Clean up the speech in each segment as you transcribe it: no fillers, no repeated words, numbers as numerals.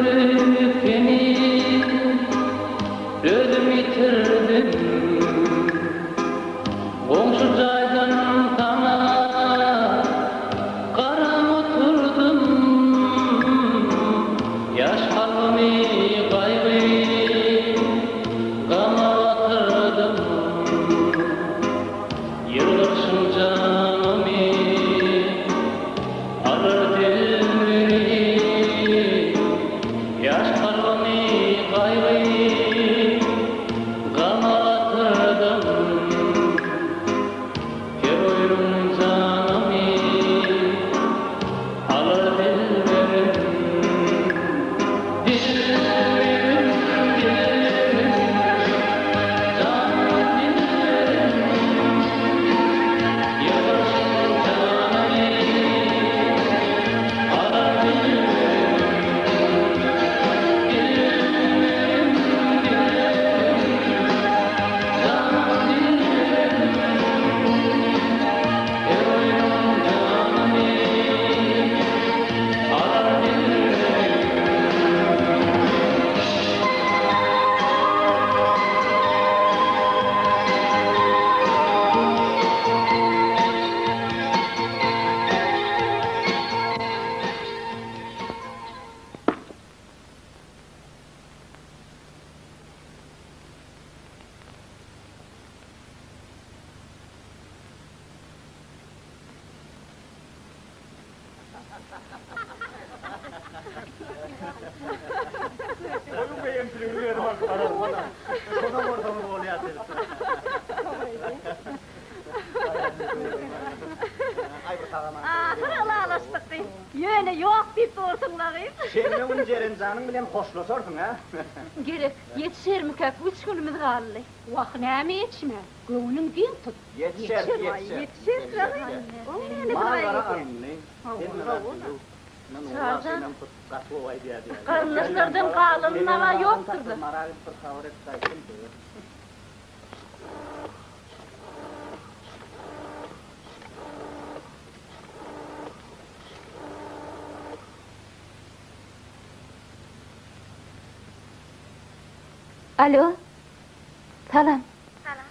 görüp seni Özüm ýitirdim. Goňşy jaýdan saňa Garam oturdym. Ýaş kalbymy gaýgy gama batyrdym. Ýylgyrşyň janymy alar dilberi, Ýaş kalbymy gaýgy gama batyrdym. Her oýrum janymy alar dilberim, Dilberim, dilberim, janym dilberim. Ýylgyrşyň janymy alar dilberim, Dilberim, dilberim, janym dilberim. Her oýnuň janymy alar dilberim. Ahyry ylalaşdyk gyz. Ýöne ýok diýip dursuň-la gyz. Şenbe güni Jerenjanyň bilen hoşlaşarsyň, hä? Gerek, ýetişermikäk, üç günümiz galdy. Wah, näme ýetişmez, göwnüň giň tut. Ýetişer, ýetişer. Ýetişer, gyz. Oň nämesi Mal bar gara eýsem? alyndy. Hemme zat düzüw. Çarjan, garyndaşlardan galan nawa ýokdur-da. Alo. Salam. Salam.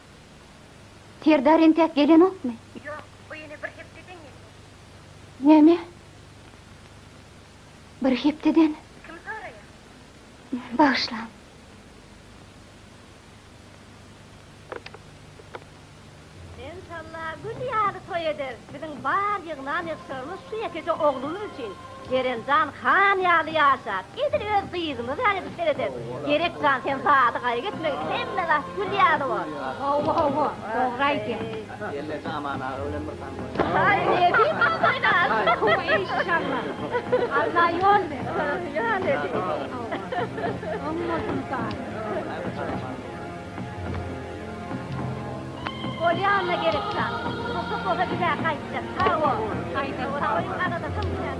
Serdar entäk gelenokmy? Ýok, bu ýene bir hepdeden gelýär. Näme? Bir hepdeden? Kim soraýar? Bagyşlaň. Enşalla gül ýaly toý ederis. Biziň bar ýygnan ýygşyrymyz şu ýekeje oglumyz üçin. Jerenjan han ýaly ýaşar. Edil öz gyzymyz ýaly edip serederis. Gerek jan sen zady gaýgy etmegin. Hemme zat gül ýaly bor. Hawa hawa, dogry aýdýaň. Gelneje Aman aga bilen bir tans Aý nesip bolsa ynha. Hawa enşalla. Alla ýol bersin. Ýa nesip. Oň bolsun sag. Bolýanyna gerek jan. Rugsat bolsa bizä gaýtjak. Sag bol. Toýuň aladasam kän.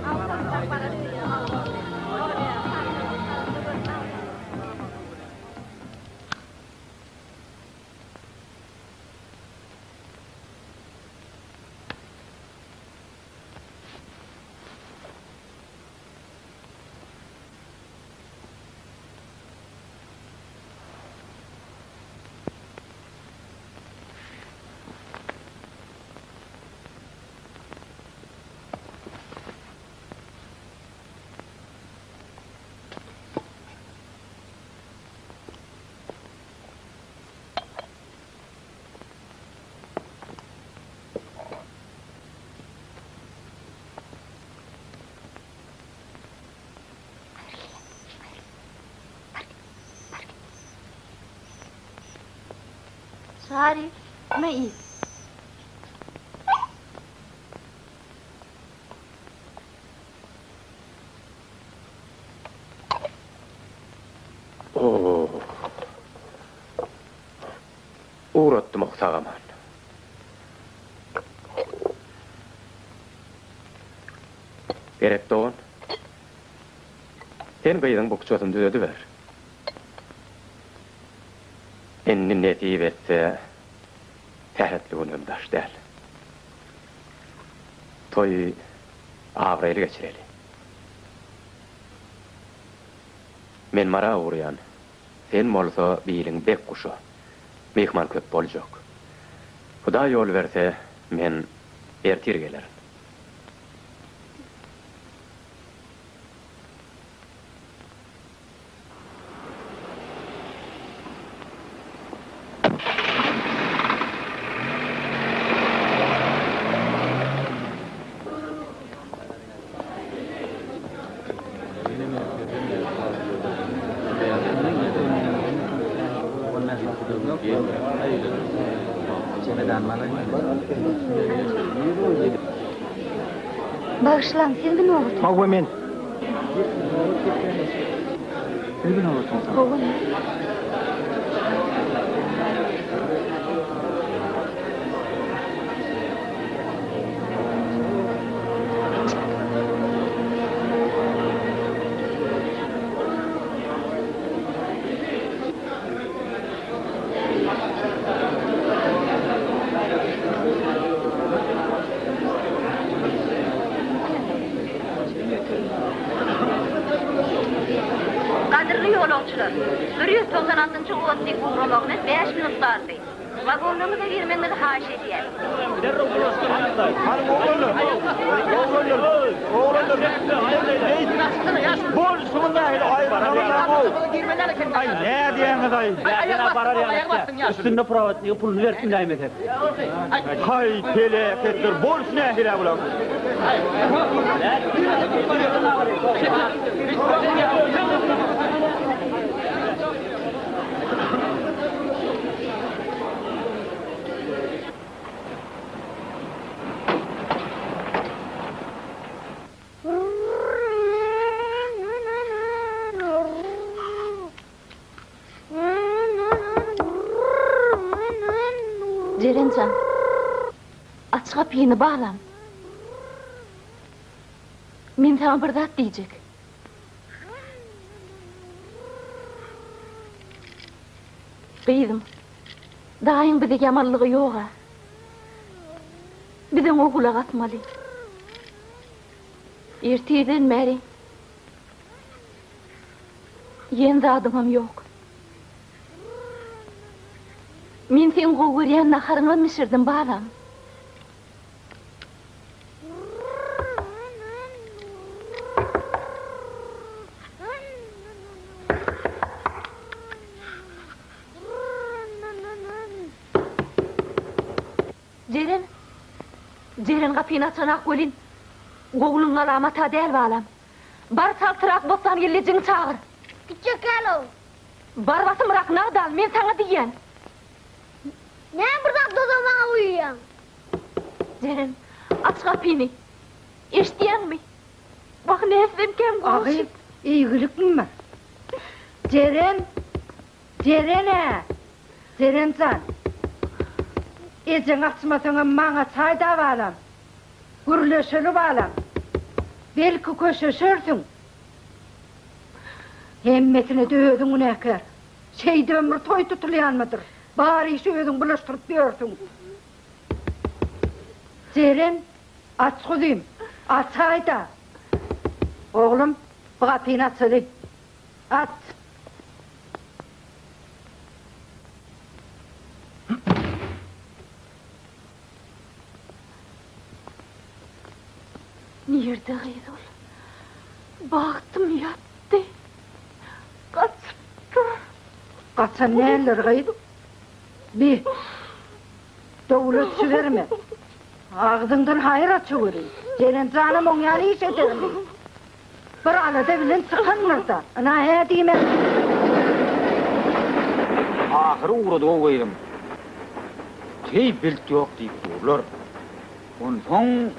Şarik, me iý. Oh. Ugratdym ok sag-aman. Gerek dogan. Sen gyzyň bukjasyny düzediber. Indi nesip etse, sähetli günem daş däl. Toýy abraýly geçireli. Men Mara ugraýan. Sen bolsa biliň bek guşa. Myhman köp boljak. Hudaý ýol berse, men ertir gelerin. Bagyşlaň, sizmi Nobat? Hawa, men. Sizmi Nobat? Hawa, men. Gadyrly ýolagçylar, 196-njy otly ugramagyna bäş minut galdy. Wagonlaryňyza girmegiňizi haýyş edýäris. Hany oglanlar, oglanlar, oglanlar. Bol şuňa nähili aýrylyşyň Aý, nädýäňiz aý? Üstünde prowodnigi puluny berip münäýmesek. Haý, peleketler, boluş nähili bulaň? Jeren jan, aç gapyny balam. Men saňa bir zat diýjek. Gyzym, daýyň bize ýamanlygy ýog-a. Biz oňa gulak asmaly. Ertirden bäri iýen zadyňam ýok. Men seň gowy görýän naharyňam bişirdim, balam. Jeren! Jeren gapyny açanak welin, gowulygyň alamat-a däl, balam. Bar çaltrak Bossan gelnejeňi çagyr. Gitjek ýaly-ow. Bar basymrak nagt al, men saňa diýýän. Näme bir zat bolsa maňa buýurýaň? Jeren, aç gapyny. Eşidýäňmi? Wah, nätsemkäm goňşy. A gyz, eýgilikmi bar? Jeren! Jeren-ä! Jeren jan! Ejeňi açmasaňam maňa çaý-da balam. Gürleşeli balam. Belki köşeşersiň. Hemmesine-de özüň günäkär. Şeýdibem bir toý tutulýanmydyr? Bar işi özüň bulaşdyryp ýörsüň. Jeren, aç guzym, açaý-da. Oglum, bu gapyny açaly. Aç! Nirde gyz ol? Bagtym ýatdy. Gaçypdyr. Gaçan däldir gyz. Bi, dowla düşüberme. Agzyňdan haýyr açaweri. Jeren janam oň ýaly iş edermi? Bir alada bilen çykandyr-da. Ynha, hä diýmek. Ahyry ugrady-ow gyzym. Teý bilt ýok diýip durlar. Onsoň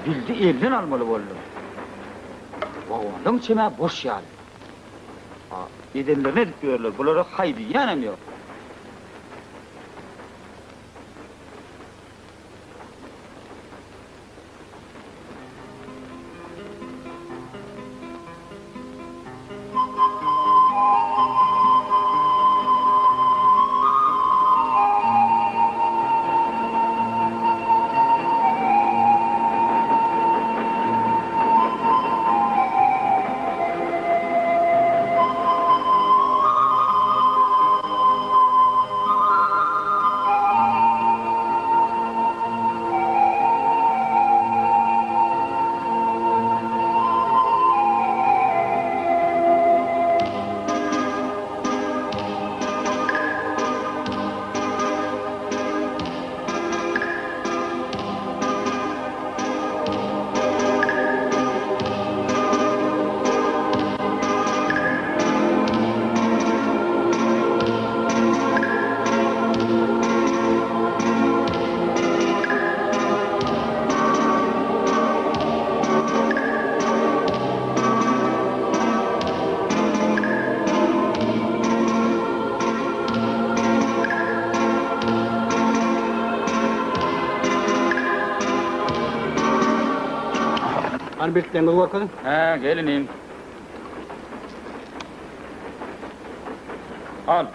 bildi elden almaly boldum. Wagonlaň içem-ä boş ýaly. A, edenlerini edip ýörler, bulara haý diýýänem ýok. Hany biltleňizi görkeziň. Hä, gel inim. Al.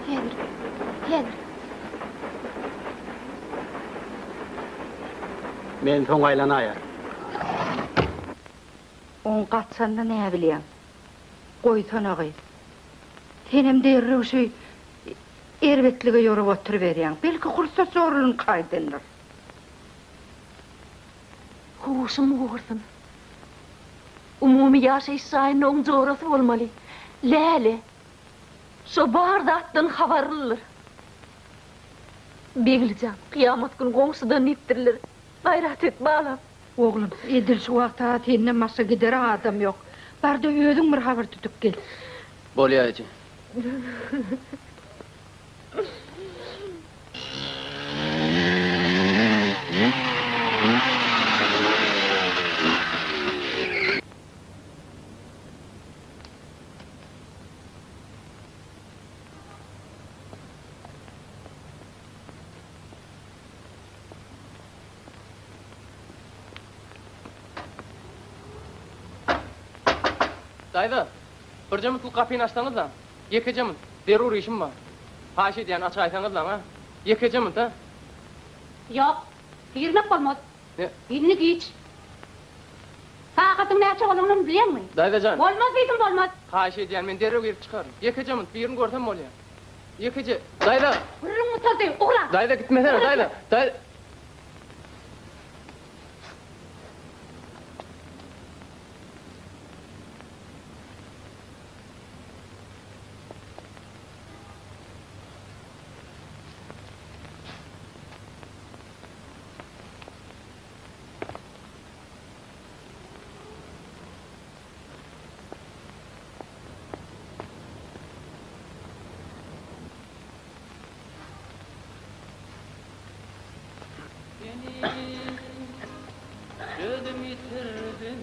Häzir, häzir. Men soň aýlanaýar. Oň gaçanyny näbilýäň? Goýsana gyz. Senem derrew şü erbetlige ýorup oturyberýäň. Belki Hursat zorluny kaýdandyr. Huşum gursun. Umumy ýaşaýyş jaýynda oň jorasy bolmaly. Läle. Şo bar zatdan habarlydyr. Begli jan, kyýamat gün goňşudan diýipdirler. Gaýrat et, balam. Oglum, edil şu wagt-a senden başga gidere adam ýok. Bar-da özüň bir habar tutup gel. Bolýa eje. Daýza, birje mutlyk gapyny açsaňyzlaň. Ýekeje munt. Zerur işim bar. Haýyş edýän, açaýsaňyzlaň, a? Ýekeje munt, a? Ýok, girmek bolmaz. Ne? Indi giç. Sagadyň näçe bolanyn bilýäňmi? Daýza jan. Bolmaz diýdim, bolmaz. Haýyş edýän, men derrew girip çykaryn. Ýekeje munt, birini görsem bolýar. Ýekeje, daýza! Gürrüň gutardy, ugra! Daýza, gitmesene, daýza! Daýza! Özüm ýitirdim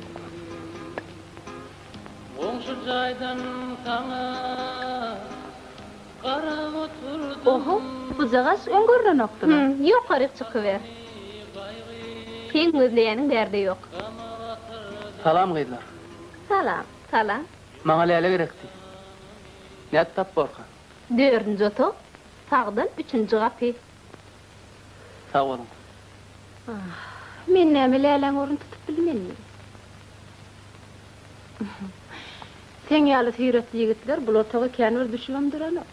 Goňşy jaýdan saňa garap oturdym. Oho, bujagaz öň görnenokdy-la. Hüm, ýokaryk çykyber. Seň gözleýäniň bärde ýok. Salam gyzlar. Salam, salam. Maňa läle gerekdi. Nädip tap borka? Dördünji otag, sagdan üçünji gapy. Sag boluň. Ah, men näme läläň ornuny tutup bilmenmi? Seň ýaly süýretli ýigitler bul otaga kän bir düşübem duranok.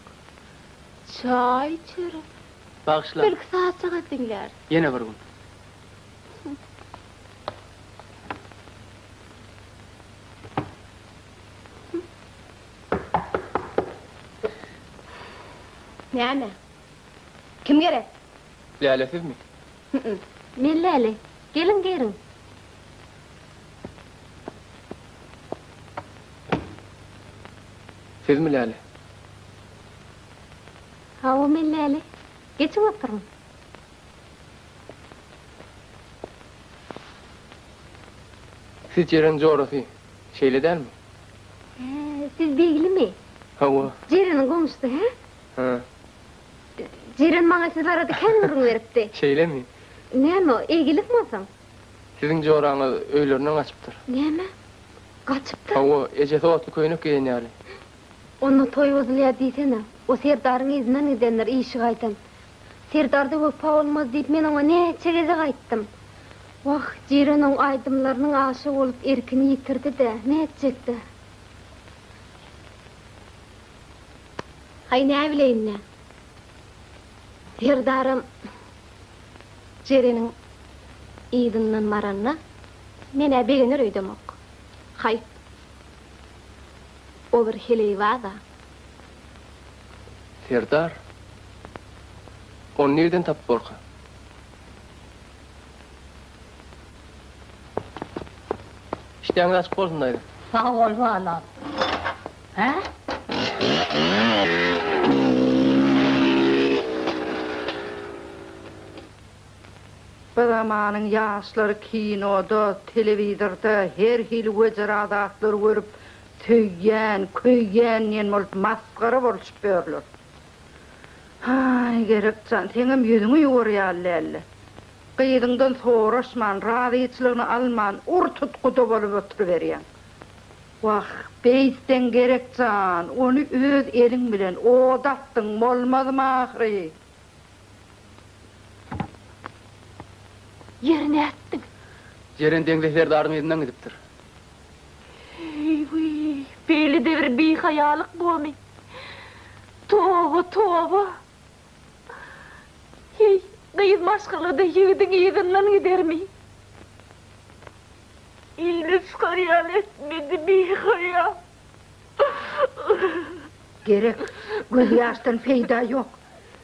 Çaý içeris. Bagyşla. Belki sazjagaz diňläris. Ýene bir gün. Näme? Kim gerek? Läle sizmi? Hü-ü. Men Läle. Geliň giriň. Sizmi Läle? Hawa, men Läle. Geçiň oturyň. Siz Jeren jorasy, şeýle dälmi? Hä, siz Beglimi? Hawa. Jereniň goňşusy, hä? Hä. Jeren maňa siz barada kän gürrüň beripdi. Şeýlemi? Näme, eýgilikmi onsoň? Siziň joraňyz öýlerinden gaçypdyr. Näme? Gaçypdyr? Hawa, ejesi otly köýnek geýen ýaly. Onda toý bozulýar diýsene. O Serdaryň yzyndan gidendir, işi gaýdan. Serdarda wepa bolmaz diýip men oňa näçe gezek aýtdym. Wah, Jeren oň aýdymlarynyň aşygy bolup erkini ýitirdi-dä, nätjek-dä. Haý, näbileýin-dä. Serdaram Jereniň yzyndan baranda men-ä begener öýdemok. Haýp. O bir heleýbaz-a. Serdar, ony nirden tapyp borka? Işdäňiz açyk bolsun, daýza. Sag bol, balam. Hä? Bu zamanyň ýaşlary kinoda, telewizorda her hili wejera zatlary görüp, söýýän, köýýän diýen bolup masgara boluşyp ýörler. Haý, Gerek jan, seňem ýüzüňi ýuwar ýaly däldi. Gyzyňdan soraşman, razyçylygyny alman, ur-tut guda bolup oturyberýäň. Wah, beýtseň Gerek jan, ony öz eliň bilen oda atdyň bolmazmy ahyry? Ýeri nätdiň? Jeren deňze serdaryň yzyndan gidipdir. Eý-wiý, beýle-de bir bihaýalyk bomy? Toba, toba! Heý, gyz maşgala-da ýigidiň yzyndan gidermi? Ile çykar ýaly etmedi bihaýa. Gerek, gözýaşdan peýda ýok.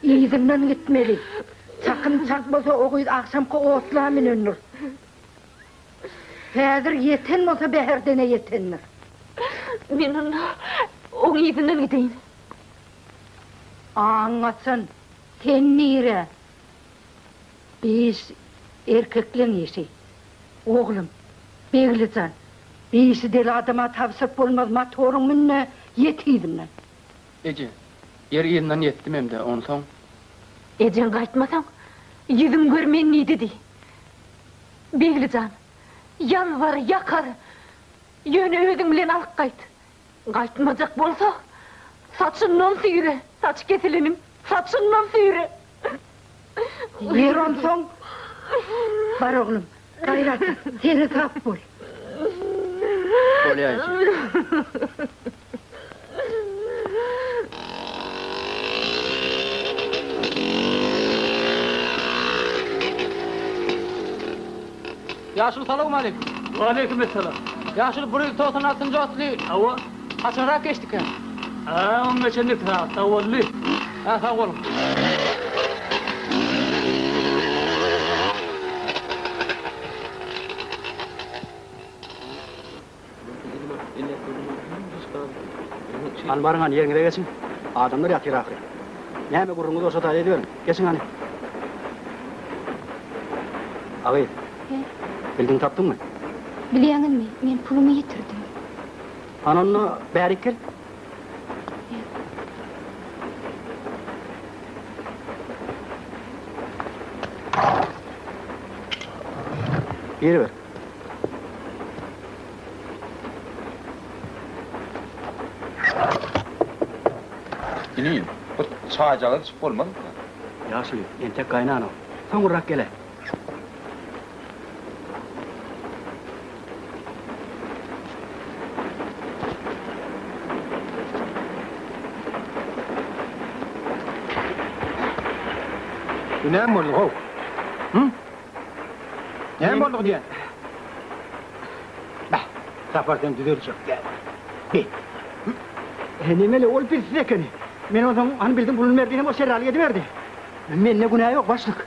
Yzyndan gitmeli. Çakym çak bolsa o gyz agşamky otla münendir. Häzir ýeten bolsa bäherdene ýetendir. Men onda oň yzyndan gideýin. Aň gaçan, sen nirä? Bi iş erkekleň işi. Oglum, Begli jan, bi işi del adama tabşyryp bolmaz, motoryň mün-de, ýet yzyndan. Eje, ýer yzyndan ýetdimem-dä, onsoň? Ejeň gaýtmasaň, ýüzüň görmen diýdi diý. Begli jan, ýalbar, ýakar, ýöne özüň bilen alyp gaýt. Gaýtmajak bolsa, saçyndan süýre, saç kesileniň saçyndan süýre. Ýer onsoň, bar oglum, gaýrat et, seresap bol. Bolýa eje. Ýaşuly salowmaleýkim. Waleýkim essalam. Ýaşuly 196-njy otly. Hawa. Haçanrak geçdikä? Hä, oň geçenine iki sagat boldy. Hä, sag boluň. Hany baryň hany ýeriňize geçiň. Adamlar ýatyr ahyry. Näme gürrüňiz bolsa taýy ediberiň. Geçiň hany. A gyz. He? Bildiň tapdyňmy? Bilýäňizmi, men pulumy ýitirdim. Hany onda bärik gel. He. Giriber. Inim, bir çaýjagaz içip bolmazmyka? Ýaşuly, entek gaýnanok. Soňurrak gel-ä. Bu näme boldy, how? Hü? Näme boldy diýen? Bah, Sapar sen düzeljek däl. Be. Nemeli, ol bilsiz ekeni. Men onsoň hany bildim puluny berdi hem o şerralyk ediberdi. Mende günä ýok, başlyk.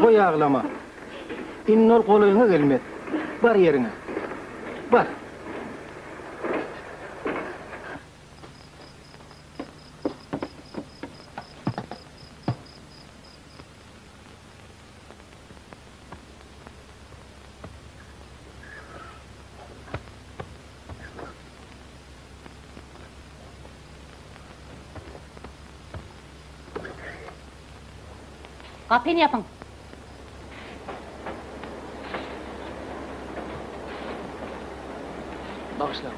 Goý aglama. Indi ol golaýyňa gelmez. Bar ýeriňe. Bar. Gapyny ýapyň. Bagyşlaň.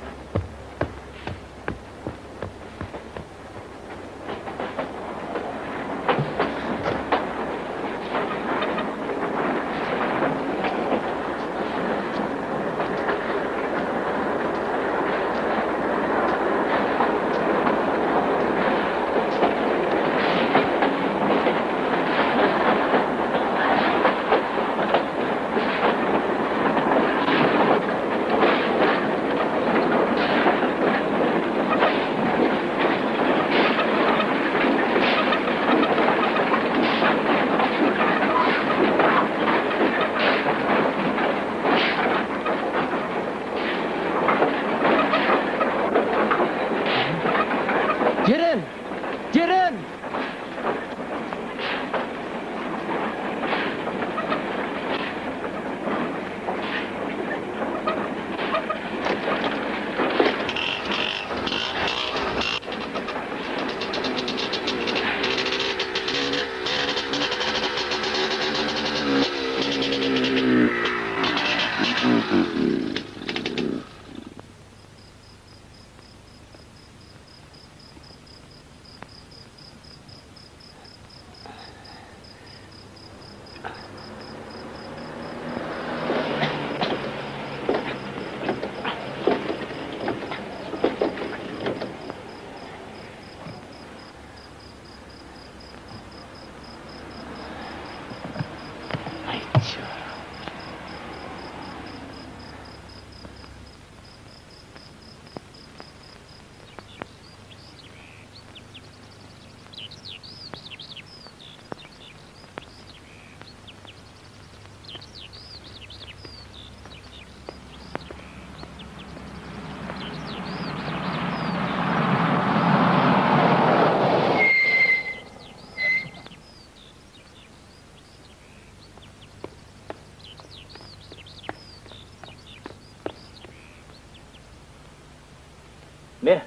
Me,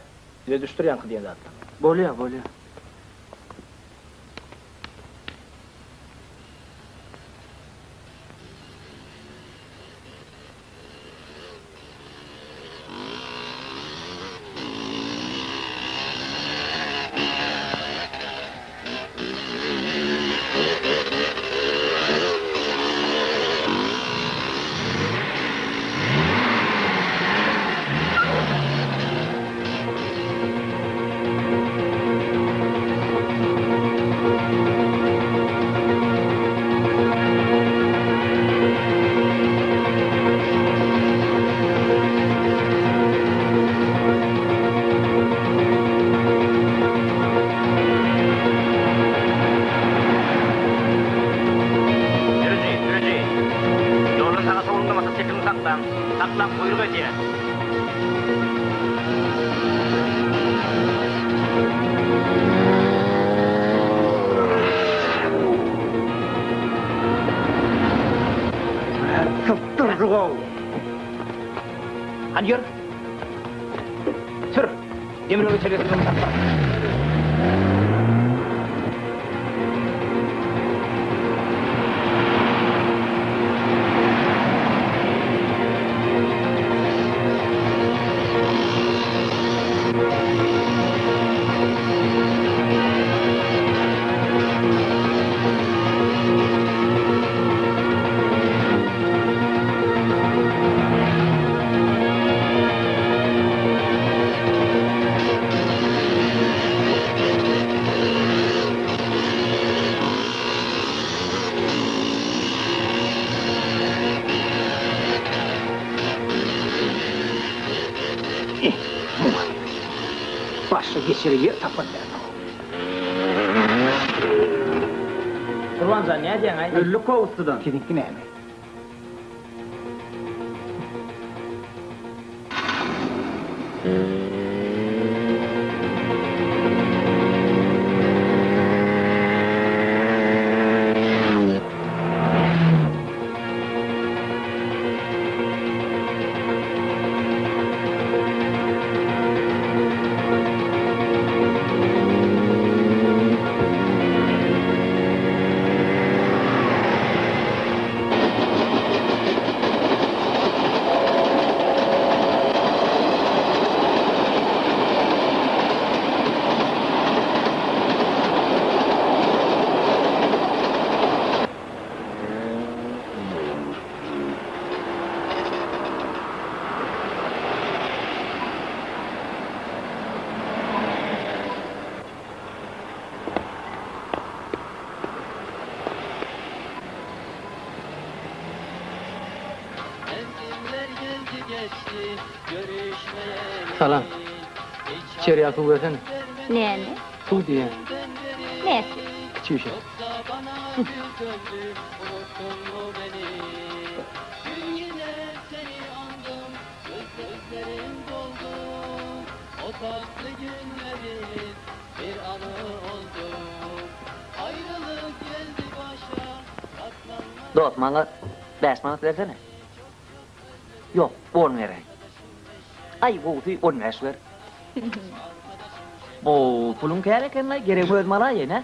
düzedişdir ýaňky diýen zatlaryňy. Bolýa, bolýa. Sürüji, sürüji! Ýolda saga sowulda motosikliňi saklan, saklan buýruk edýän! Sypdyrjyg-ow! Hany ýör! Sür! Demir ýol geçelgesiniň öňüni sakla! Başga geçere ýer tapan däl. Gurbanjan nädýäň-aý? Öldük-ow yssydan. Siziňki näme? Salam. Içer ýa suw bersene. Näme? Suw diýýän. Näsi? Kiçi bir. Dost, maňa bäş manat bersene. Ýok, on beräý. Aý, gowusy on bäş ber. Bu puluň kän eken-laý, geregimi özüm alaýyn, hä?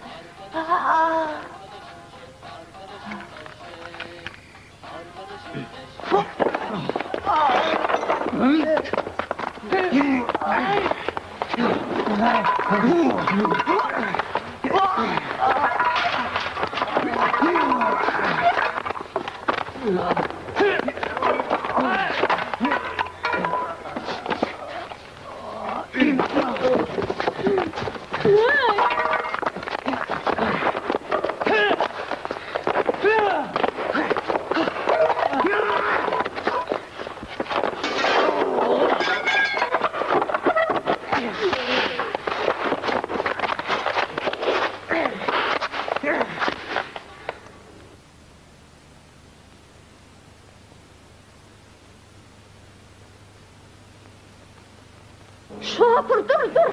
Şopur dur dur.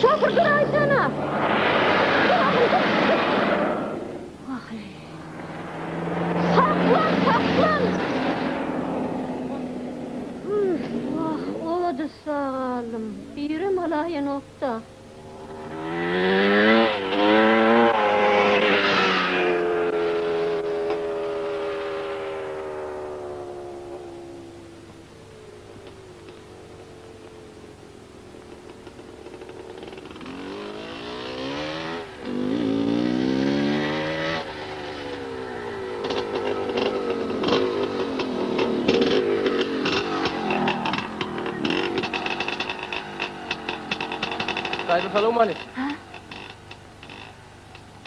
Şopur dur aýsana. Dur ahym dur. Wah. Saklan saklan. Wah oda. Hassa galdym. Birem alaýanok-da. Daýza salowmaleýkim. Ha?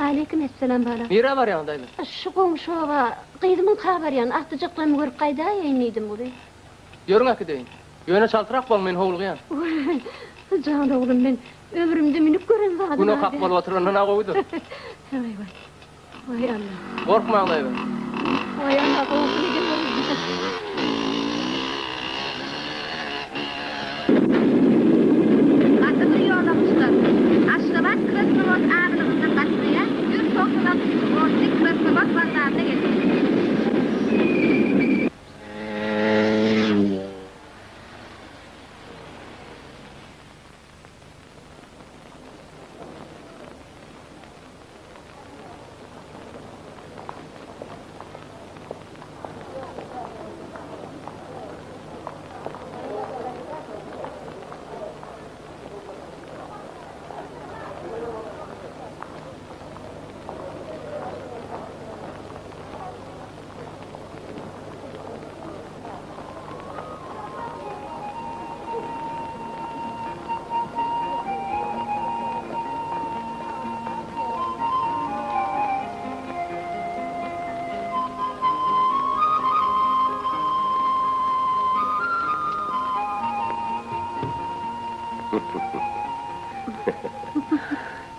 Aleýkim esselam balam. Nirä barýaň daýza? Şu goňşy oba gyzymyňka barýan, agtyjaklarymy görüp gaýdaýaýyn diýdim guzy. Ýörüň äkideýin. Ýöne çaltrak boluň, men howlugýan. Waý, jan oglum, men ömrümde münüp gören zadym Güne kak bolup oturandan-a gowudyr. Waý, waý. Waý, Alla. Gorkmaň daýza. Waý, Alla, gowusyny edeweri. Gadyrly ýolagçylar! Aşgabat Krasnowod aralygynda gatnaýan 196 njy otly Krasnowod wokzalyna geldi.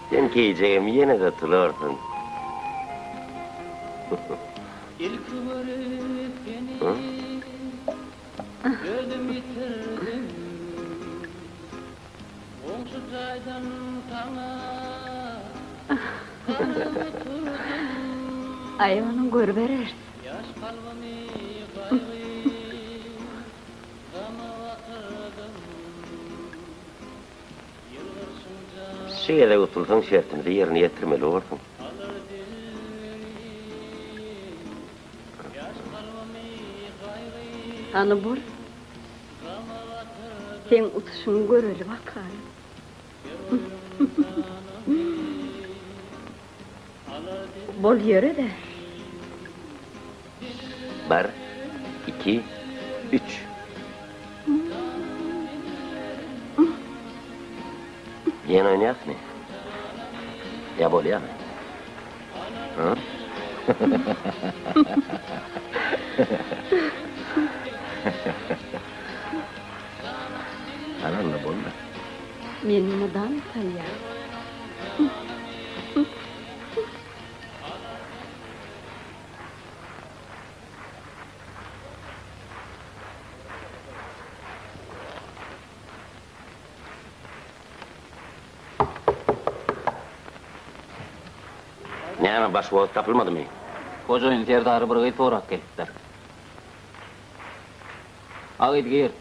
Sen geýjegem ýene-de tularsyň. Ilki görüp seni özüm ýitirdim Goňşy jaýdan saňa garyp oturdym Aý onyň görübereris. Ýaş kalbymy gaýgy gama batyrdym Ýylgyrşyň jan Şu gezek utulsaň şertimizi ýerine ýetirmeli borsuň. Alar dilleri Ýaş kalbymy gaýgy Hany bol. Gama batyrdym Seň utuşyňy göreli bakaly. Bol ýöre-de. Bir, iki, üç. Ýene oýnaýasmy? Ýa bolýamy? Hä? Hany onda boldy. Men mydam taýýar. Näme, başga wagt tapylmadymy? Hojaýyn serdary bir gyz sorap gelipdir. A gyz gir.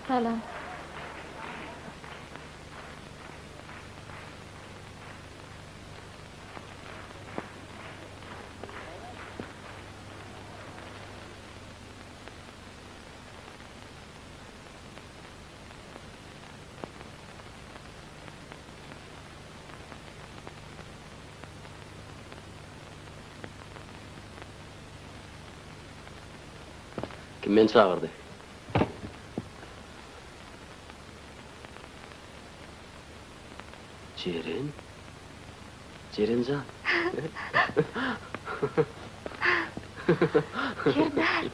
Salam. Kim meni çagyrdy? Jeren? Jeren jan. Serdar.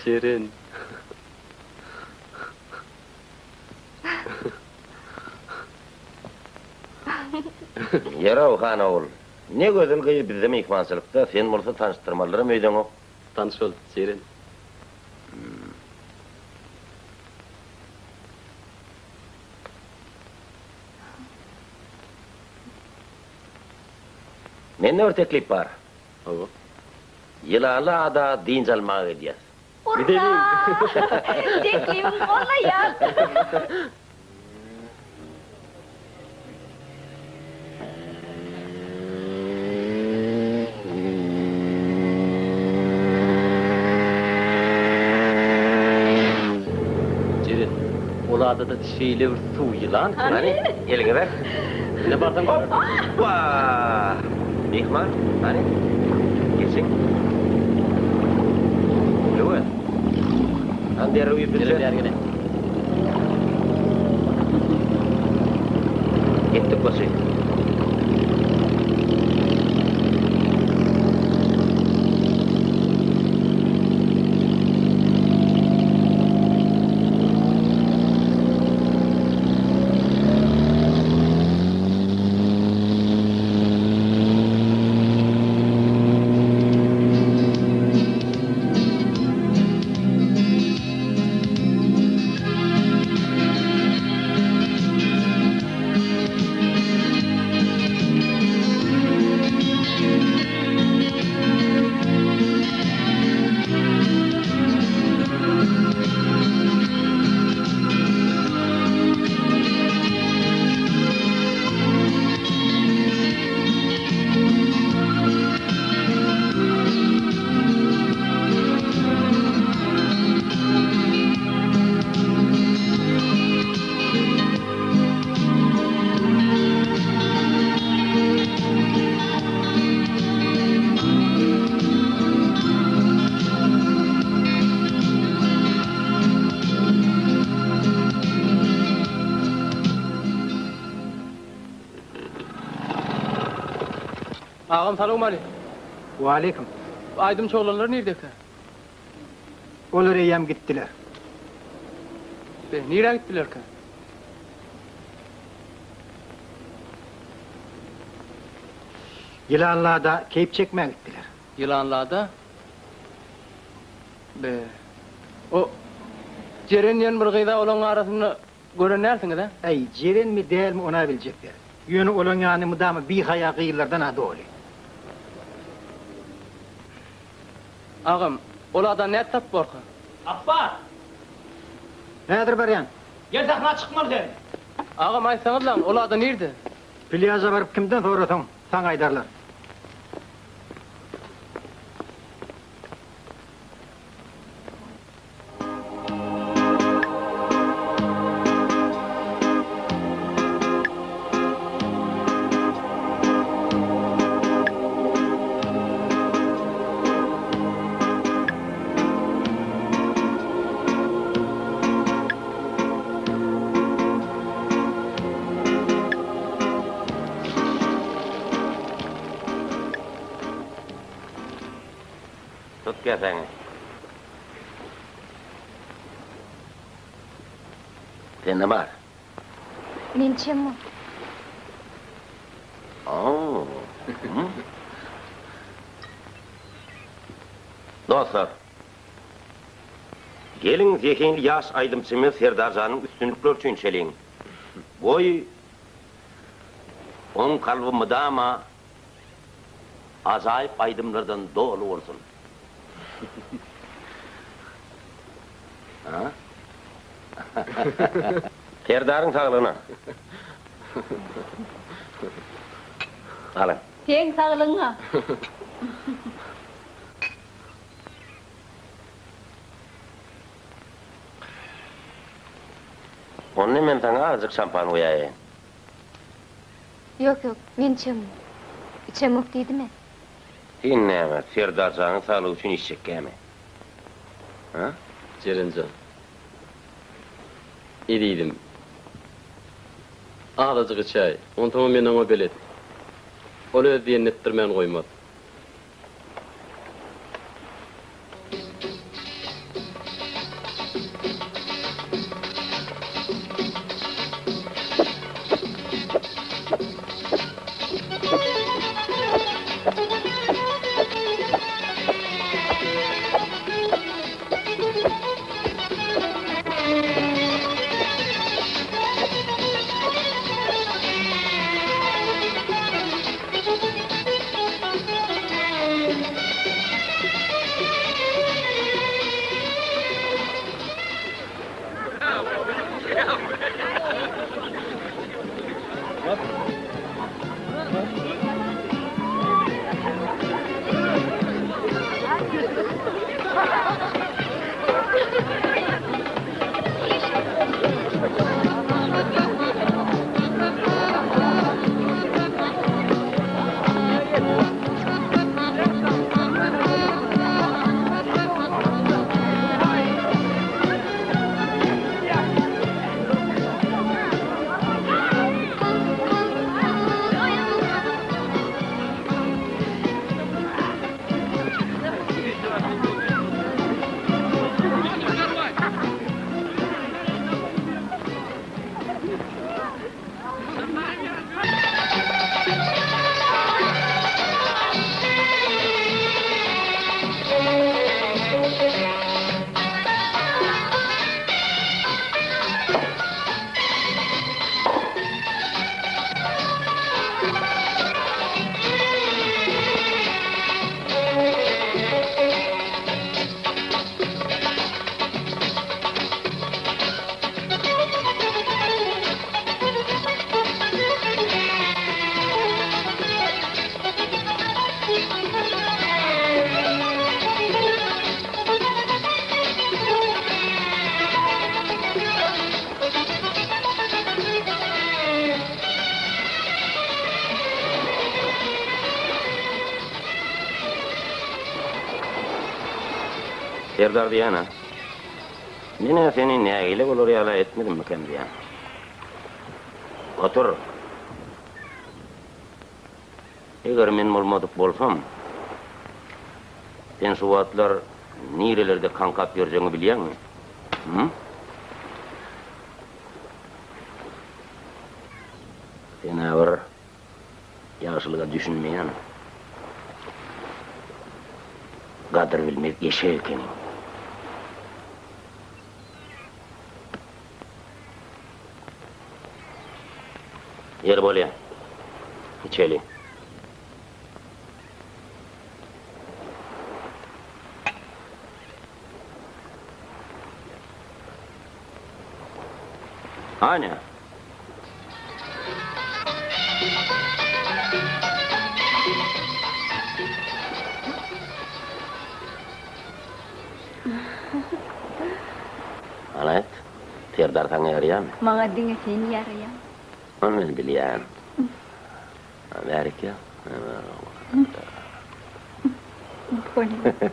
Jeren. Ýer-ow, han ogul. Ne gözel gyz bizde myhmançylykda, sen bolsa tanyşdyrmalydyram öýdeňok. Tanyş bol, Jeren. Mende bir teklip bar. Hawa. Ýylanly ada dynç almaga gidýäs. Urra! Teklibiňi gollaýan! Jeren, ol adada şeýle bir suw ýylan ki. Hany, eliňi ber. Ine barsaň görersiň. Hopba! Myhman, hany, geçiň. Öwez, hany derrew ýüpüni çöz. Jeren bäri gele. Gitdik goçy. Agam salowmaleýkim. Waleýkim. Bu aýdymçy oglanlar nirdekä? Olar eýýäm gitdiler. Be, nirä gitdilerkä? Ýylanlada keýp çekmäge gitdiler. Ýylanlada? Be, o Jeren diýen bir gyz-a olaň arasynda gören dälsiňiz-ä? Äý, Jerenmi, dälmi, on-a biljek däl. Ýöne olaň ýany mydama bihaýa gyzlardan-a doly. Agam, ol adany nädip tapyp borka? Apbas! Häzir barýan. Gel sahna çykmaly sen. Agam aýtsaňyzlaň, ol ada nirde? Plýaža baryp kimden sorasaň, saňa aýdarlar. Tut käsäňi. Sende bar. Men içemok. Dostlar! Geliň zehinli ýaş aýdymçymyz Serdarjanyň üstünlikleri üçin içeliň. Goý, oň kalby mydama ajaýyp aýdymlardan doly bolsun. Serdaryň saglygyna. Alyň. Seň saglygyňa. Onda men saňa azajyk şampan guýaýyn. Ýok, ýok, men içemok. Içemok diýdim-ä. Sen näme, Serdarjanyň saglygy üçin içjekkämi? Hä? Jerenjan. Ezizim. Azajyk içäý, onsoňam men oňa belet. Ol öz diýenini etdirmän goýmaz. Serdar diýýän-ä. Men-ä seni nägile bolar ýaly etmedimmikäm diýýän. Otur. Eger men bolmadyk bolsam, sen şu wagtlar nirelerde kaňkap ýörjegiňi bilýäňmi? Hüm? Sen-ä bir ýagşylyga düşünmeýän, gadyr bilmez eşek ekeniň. Ýeri bolýa. Içeli. Anýa. Hany aýt, Serdar saňa ýaraýarmy? Maňa diňe sen ýaraýaň. Ony men bilýän. Bärik gel.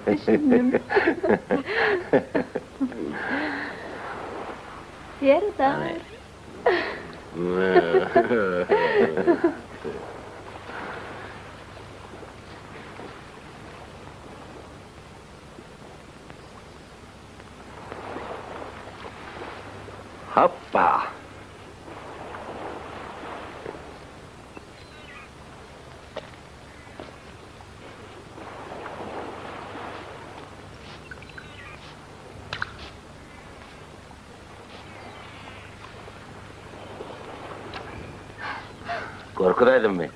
Düşündim. Serdar. Hoppa! Gorkuzaýdymmy?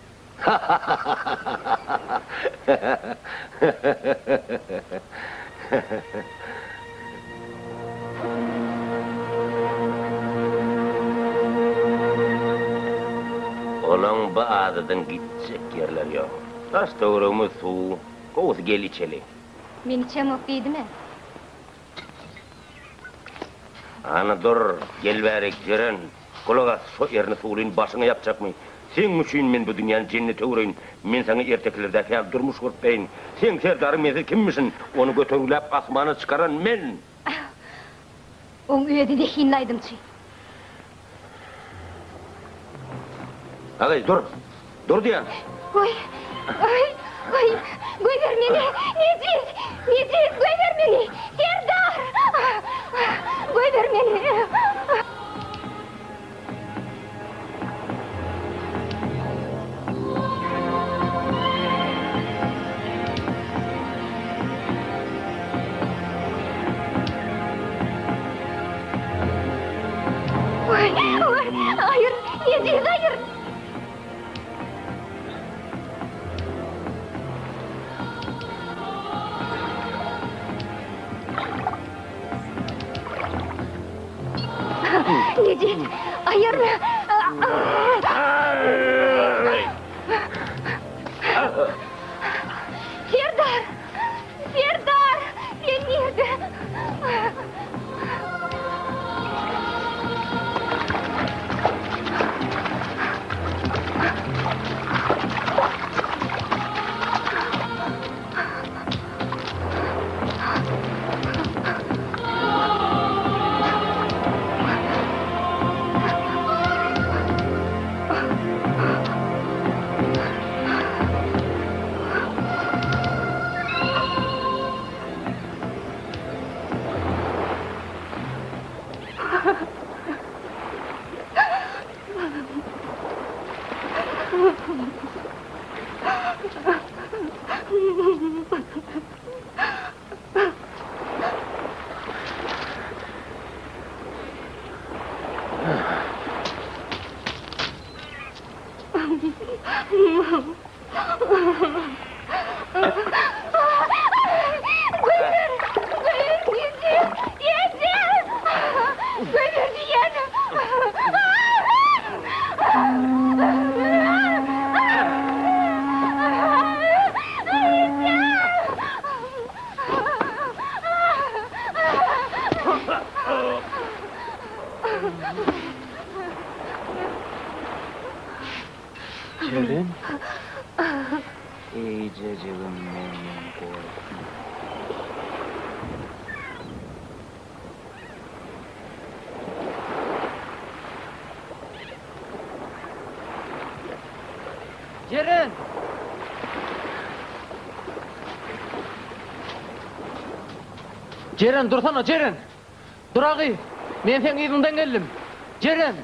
Olaň bu adadan gitjek ýerleri ýok. Daş-töweregimiz suw, gowusy gel içeli. Men içemok diýdim-ä. Hany dur, gel bärik, Jeren. Gulak as, şo erni suwlyn başyňa ýapjakmy? Seň üçin men bu dünýäni jennete öwreýin, men saňa ertekilerdäki ýaly durmuş gurup bereýin. Seň serdaryň mensiz kimmişin? Ony götergiläp asmana çykaran men! Oň özi zehinli aýdymçy. Agaý, dur! Dur diýýän! Goý! Goý! Goý! Goýber meni! Nejis! Nejis! Goýber meni! Serdar! Goýber meni! Goý! Goý! Aýyr! Nejis, aýyr! Nejis, aýyr! Serdar! Serdar! Sen nirde? Goýber! Goýber eje! Eje! Goýber diýýänim! Jeren? Eýjejigim menden gorkma. Jeren! Jeren, dursana, Jeren! Dur agy! Men seň yzyňdan geldim. Jeren!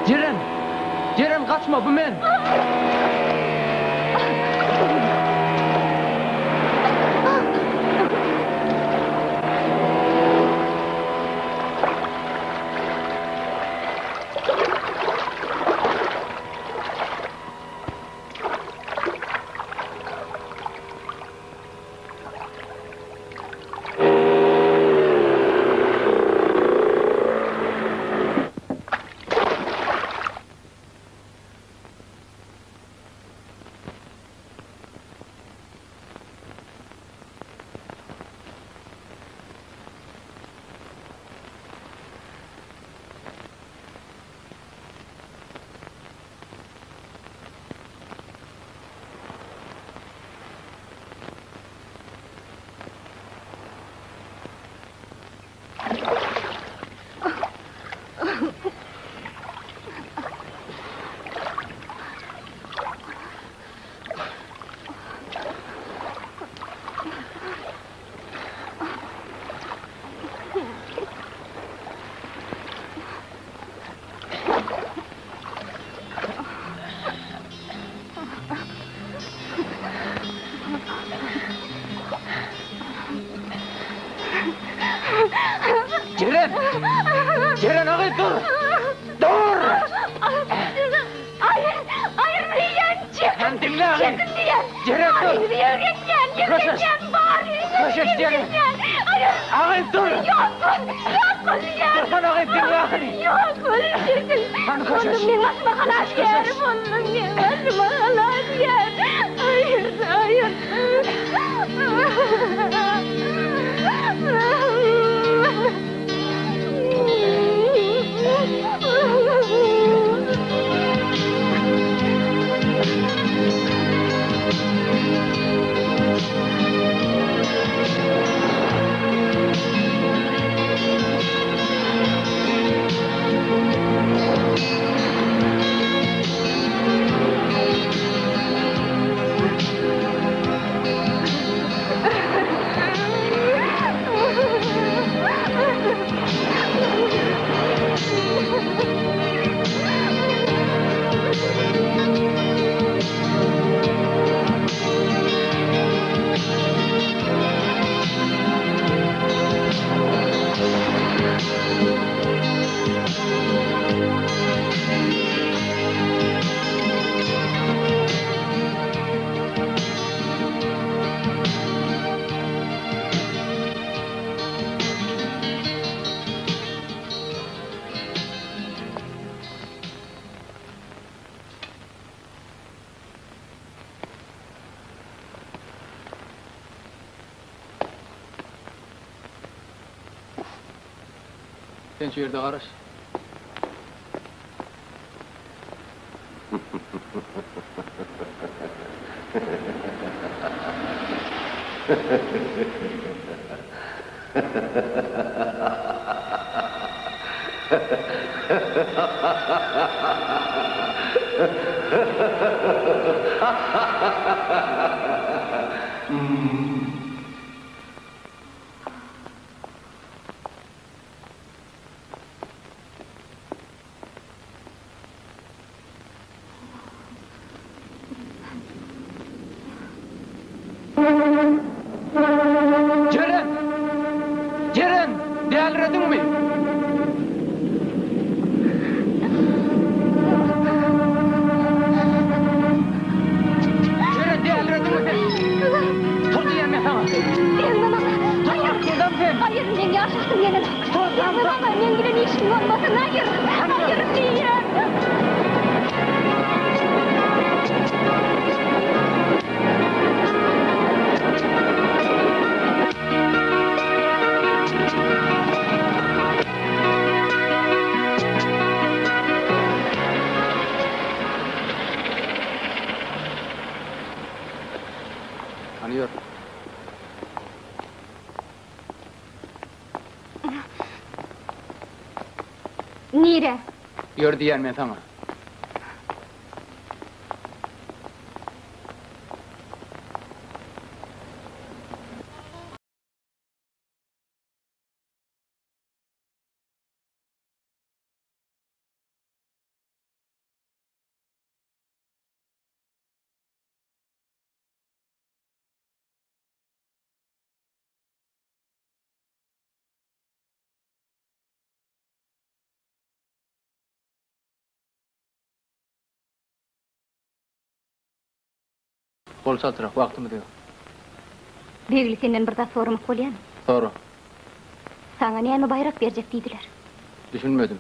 Jeren! Jeren gaçma bu men! Jeren! Jeren agy dur! Dur! Aýyr, aýyr diýýän, çekin! Hem diňle agy! Çekin diýýän! Jeren dur! Aýyr, ýergeçýän, Köşeş! ýergeçýän, bar! Köşeş Jeren! Haýyr! Agyz dur! Ýok, ýok, diýýän! Dursana gyz, diňle ahyry! Ýok, çekil! Hany köşeş! Onda meň başyma halasgär bolduň, meň başyma halasgär! Haýyr, haýyr! Sen şu ýerde garaş. Jeren! Jeren! Dälirediňmi? Jeren, dälirediňmi sen? Tur diýýän men saňa. Tur, akyldan sen! Haýyr, meň ýaşasym gelenok. Tur, Ýa baba, meň bilen işiň bolmasyn, haýyr! Haýyr diýýän! Hany ýör. Nirä? Ýör diýýän men saňa. Bol çaltrak, wagtymyz ýok. Begli senden bir zat soramak bolýamy? Sora. Saňa näme baýrak berjek diýdiler? Düşünmedim.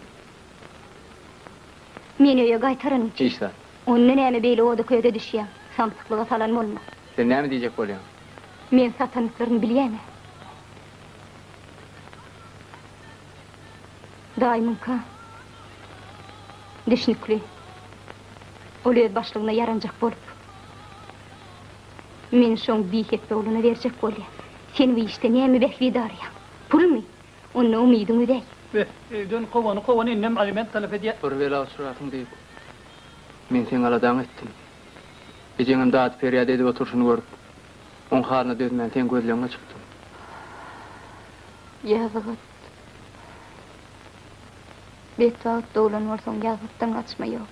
Meni öýe gaýtaranyň üçin. Hiç zat. Onda näme beýle oda-köze düşýäň? Samsyklyga salan bolma. Sen näme diýjek bolýaň? Men satanlyklaryny bilýän-ä. Daýymyňka. Düşnükli. Ol öz başlygyna ýaranjak bolup, meni şoň bihepbe ogluna berjek bolýa. Sen bu işde näme bähbit araýaň? Pulmy? Onda umydyňy üzäý. Beh, öýden kowany kowan indem aliment talap edýä. Bir bela uçrarsyň diýip, men seň aladaňy etdim. Ejeňem dady-perýat edip oturyşyny görüp, oň halyna dözmän seň gözlegiňe çykdym. Ýazygat. Betbagt doglan bolsaň ýazgytdan gaçma ýok.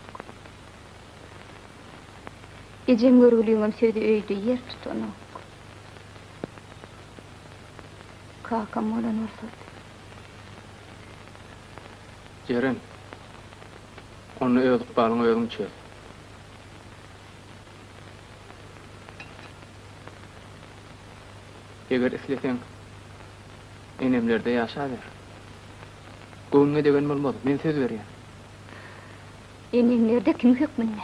Ejem görgüliňem sözi öýde ýer tutanok. Kakam bolan bolsady. Jeren, onda öz ykbalyňy özüň çöz. Eger isleseň. Enemlerde ýaşaber. Göwnüňe degen bolmaz, men söz berýän. Eneňlerde kim hökmünde?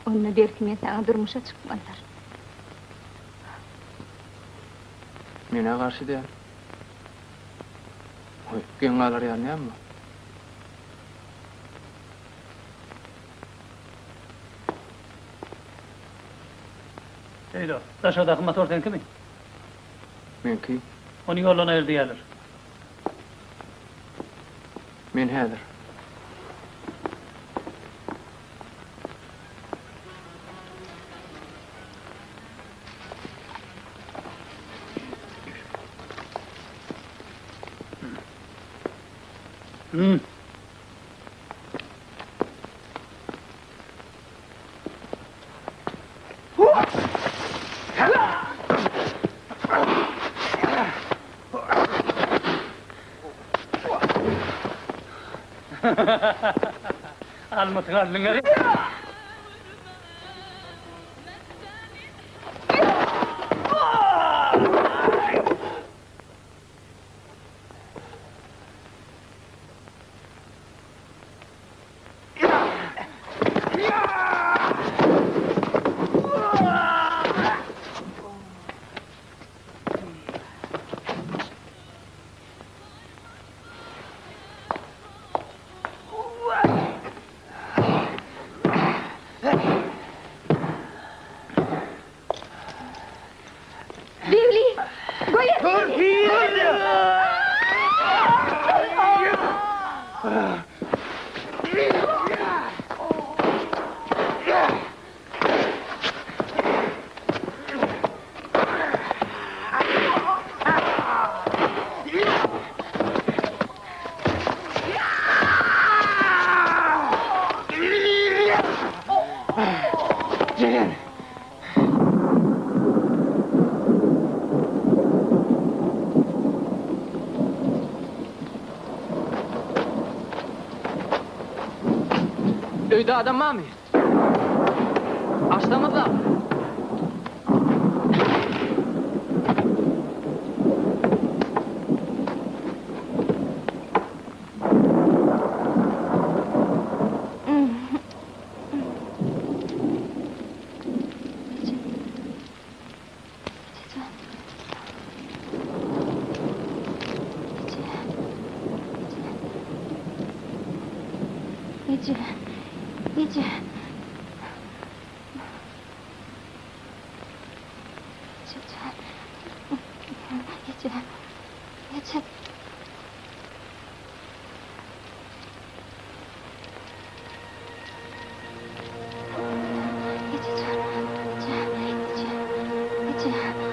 Onda belki men saňa durmuşa çykmalydyryn. Men-ä garşy däl. Goý, geň galar ýaly näme bar? Eý dost, daşardaky motor seňkimi? Meňki. Ony ýoldan aýyr diýýärler. Men häzir. Hmm. Almytyň aldyňa. Begli, goýber meni! Jeren! Öýde adam barmy? Açsaňyzla! Eje, eje. Eje jan. Eje, eje. Eje jan, eje, eje, eje.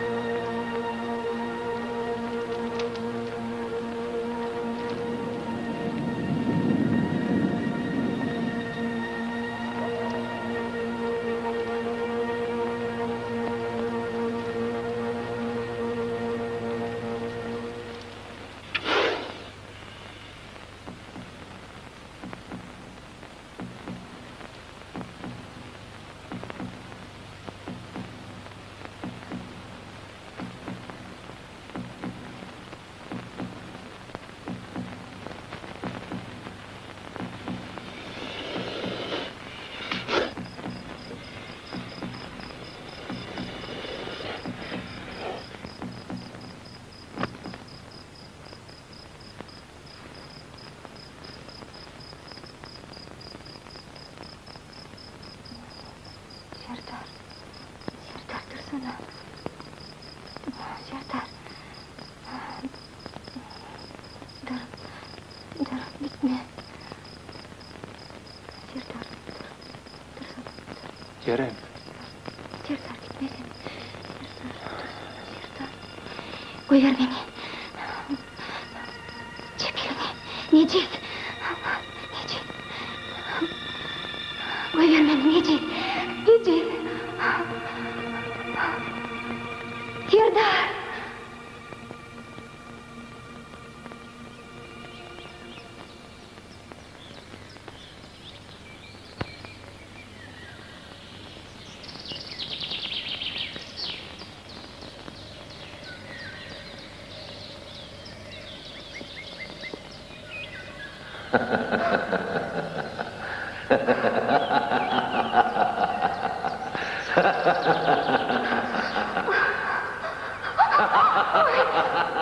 Serdar, Serdar dursana. Serdar. Dur, dur, gitme. Serdar, dur, dursana, dur. Jeren. Serdar, gitme sen. Serdar, dursana, Serdar. Goýber meni. Çek elini. Nejis. Nejis. Goýber meni, nejis. Nejis. Serdar!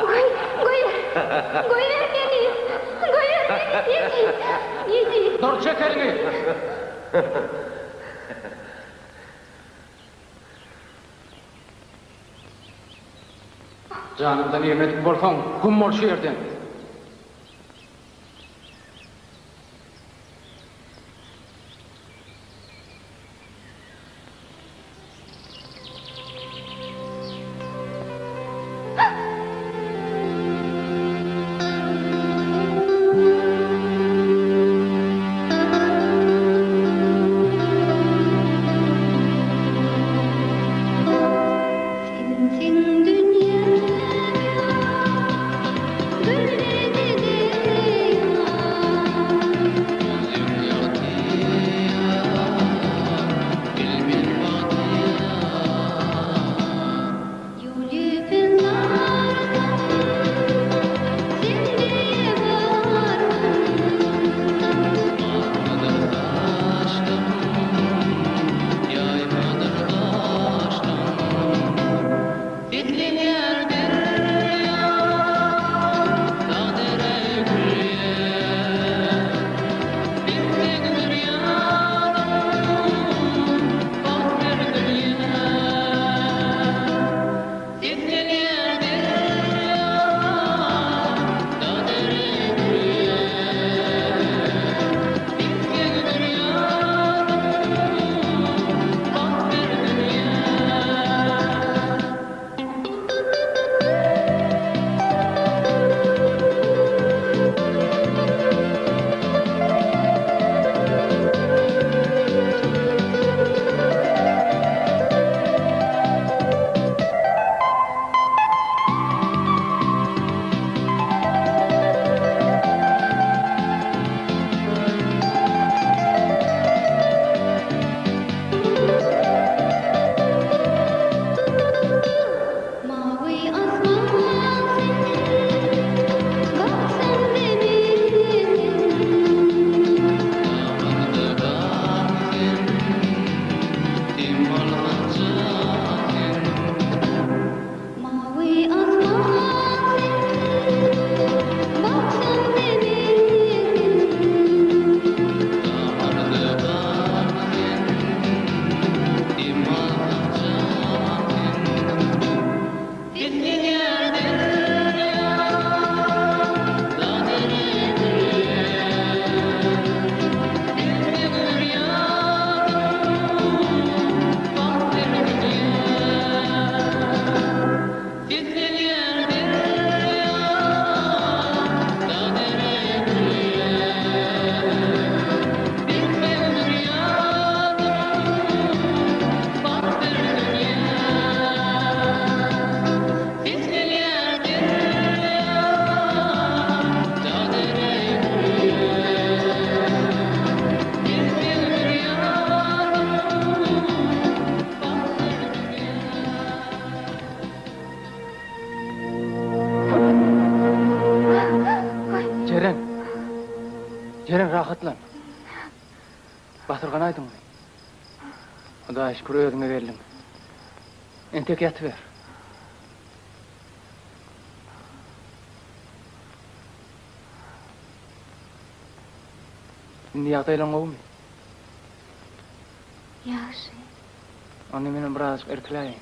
Goý, goýber! Goýber meni! Goýber meni, eziz! Eziz! Dur, çek eliňi! Janymdan irmedik bolsaň, güm bol şu ýerden! Sensiň dünýäm gülledi derýa. Ýol ýüpün sarsam, sen diýe bargyn. Seslenýär derýa, dag-dere gülýär. Bilseňdir ýarym, bagt ber dünýä. Seslenýär derýa, dag-dere gülýär. Bilseňdir ýarym, bagt ber dünýä. Mawy asman sen, bak sen de bilsin. Mawy asman sen, bak sen de bilsin. Seslenýär derýa, dag-dere gülýär. Bilseňdir ýarym, bagt ber dünýä. Seslenýär derýa, dag-dere gülýär. Bilseňdir ýarym, bagt ber dünýä. Seslenýär derýa, dag-dere gülýär. Bilseňdir ýarym, bagt ber dünýä. Jeren! Jeren rahatlan. Basyrganaýdyňmy? Hudaýa şükür özüňe geldiň. Entek ýatyber. Indi ýagdaýlaň gowumy? Ýagşy. Onda menem birazajyk irkiläýin.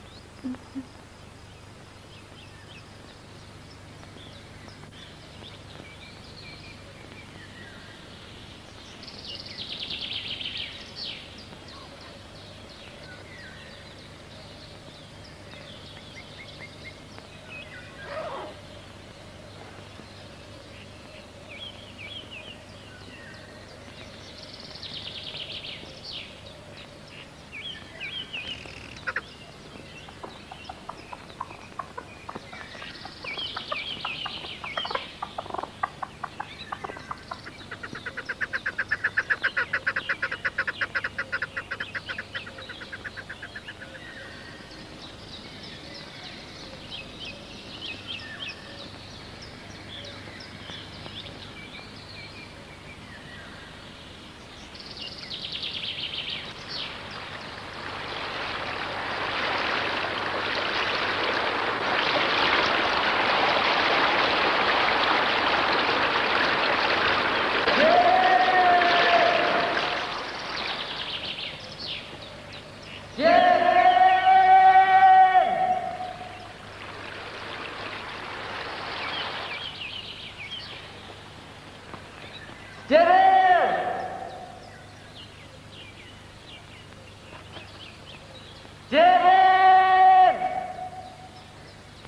Jeren! Jeren!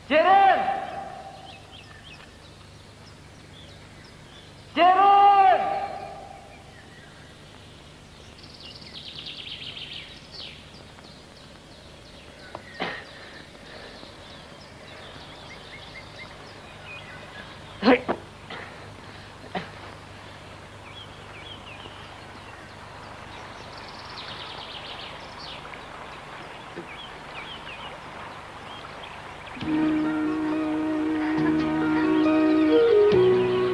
Jeren! Jeren!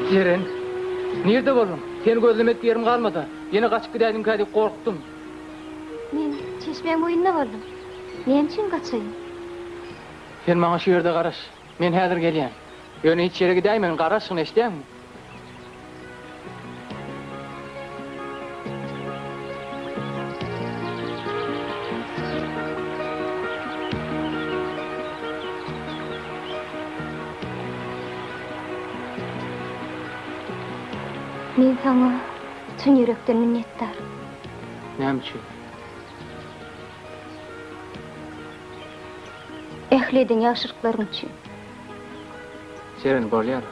Jeren, nirde bolduň? Seni gözlemedik ýerim galmady. Ýene gaçyp gidäýdiňkä diýip gorkdum. Men çeşmäň boýunda boldum. Näme üçin gaçaýyn? Sen maňa şu ýerde garaş. Men häzir gelýän. Ýöne hiç ýere gidäýmegin, garaşgyn, eşidýäňmi? Men saňa çyn ýürekden minnetdar. Näme üçin? Ähli eden ýagşylyklaryň üçin. Jeren, bolýar.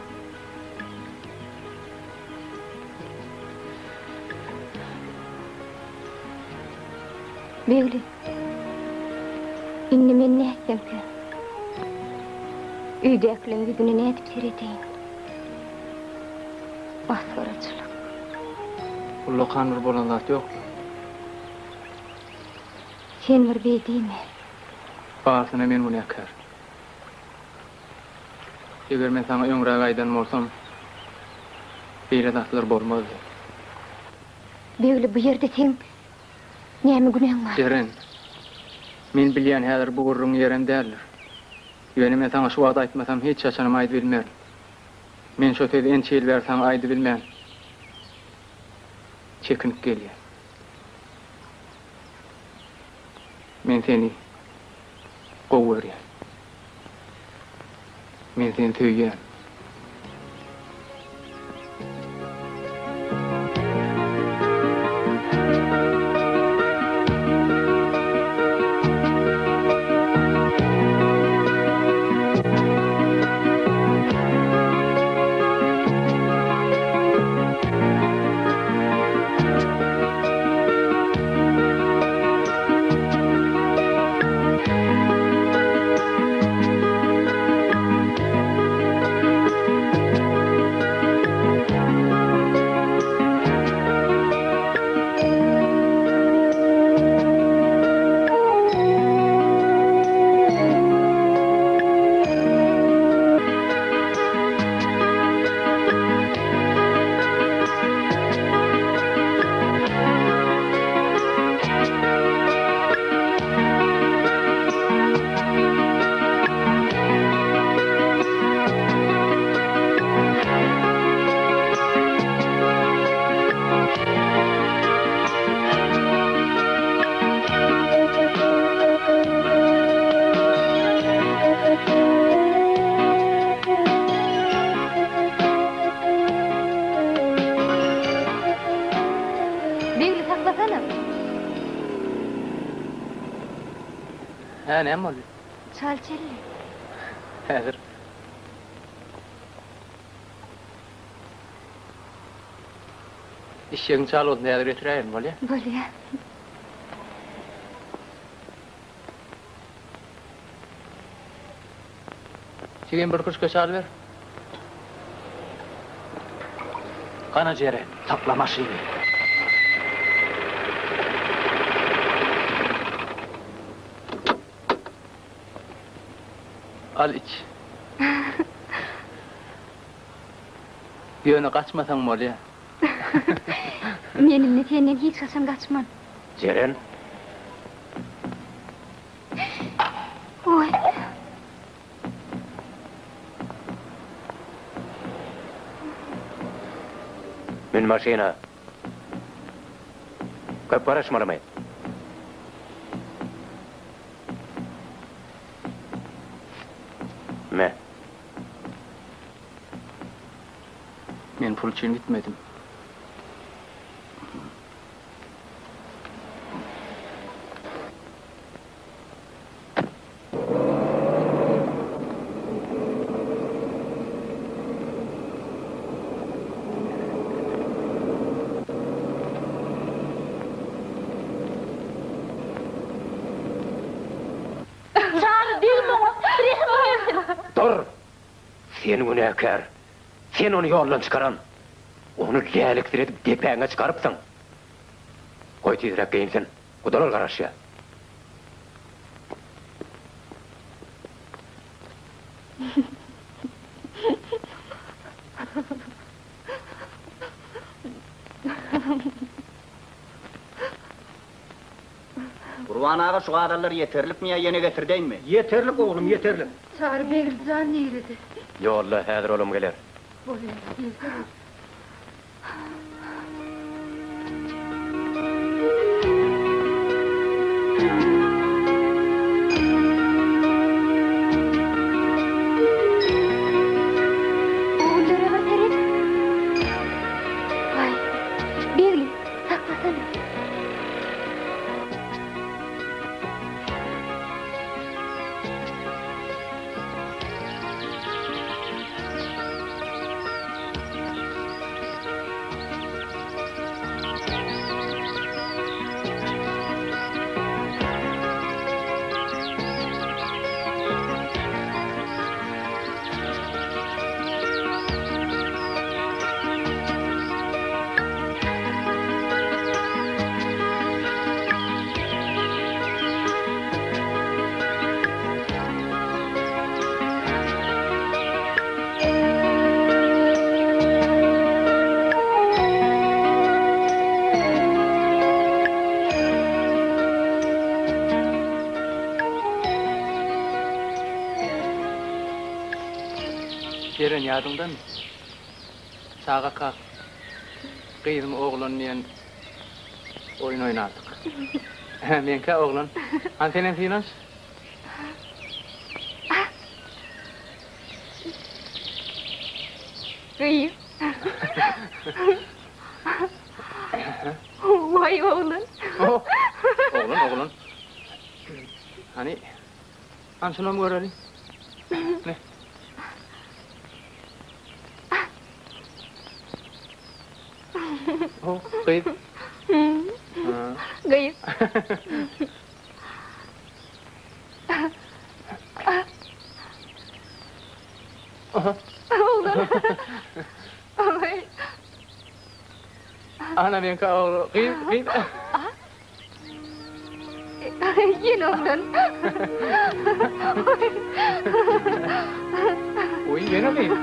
Begli, indi men nätsemkä? Öýdäkileň ýüzüne nädip seredeýin? Masgaraçylyk. Ullakan bir bolan zat ýok-la. Sen bir beý diýme. Barysyna men günäkär. Eger men saňa öňräk aýdan bolsam, beýle zatlar bolmazdy. Begli, bu ýerde seň näme günäň bar? Jeren, men bilýän häzir bu gürrüň ýerem däldir. Ýöne men saňa şu wagt aýtmasam hiç haçanam aýdybilmerin. Men şo sözi ençe ýyl bäri saňa aýdybilmän çekinip gelýän. Men seni gowy görýän. Men seni söýýän. Begli saklasana. Hä, näme boldy? Çal çelli. Häzir. Işjegiň çal bolsun, häzir getiräýerin, bolýa? Bolýa. Jigim bir küşke çal ber. Gana Jeren, sakla maşyny. Al iç. Ýöne gaçmasaň bolýa. Men indi senden hiç haçan gaçman. Jeren. Oý. Mün maşyna. Köp garaşmalymy? Me. Men pul üçin gitmedim. Sen günäkär. Sen ony ýoldan çykaran. Ony läliksiredip depäňe çykarypsyň. Goý tizräk geýinsin. Gudalar garaşýar. Gurban aga şu gazallar ýeterlikmi ýa ýene getirdeýinmi? Ýeterlik oglum, ýeterlik. Çary Begli jan nirede? Ýolda, häzir olam geler. Bolýar, gelse bol. Ogullere bir seret. Waý, Begli, saklasana. Jeren ýadyňdamy? Çagakak gyzmy oglan diýen oýun oýnardyk. Meňkä oglan. Hany senem synanyş. Gyz. Waý oglan. Oglan oglan. Hany hany şunam göreli. Ne? Oh, gyz. Gyz. Oglan. Oý. Ana meňki oglan. Gyz, gyz. Ýene oglan. Oý, ýene gyz.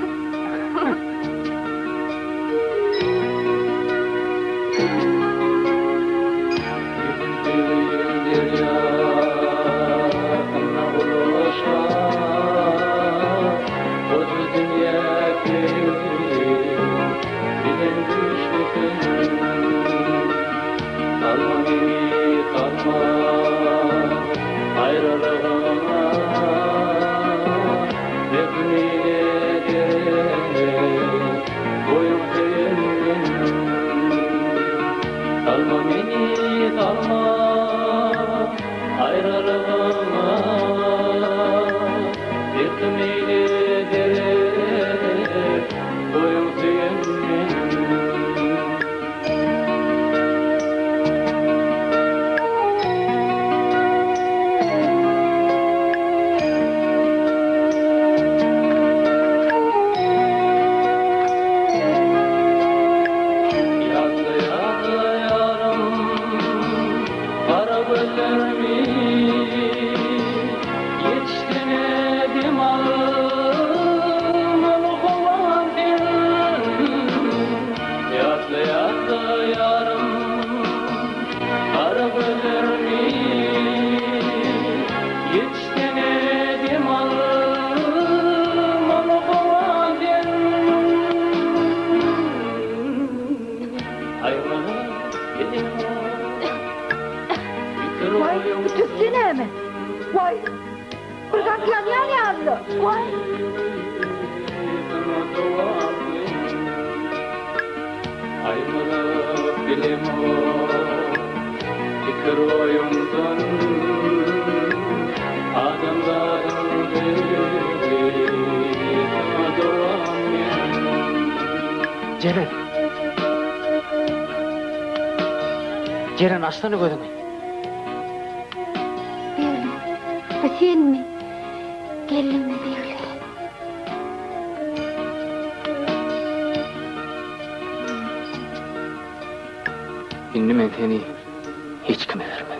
Waý, bu tüsse näme? Waý, bir zat ýanýan ýaly. Waý. Jeren. Jeren açsana gözüňi. Begli, bu senmi? Geldiňmi Begli? Indi men seni hiç kime bermen.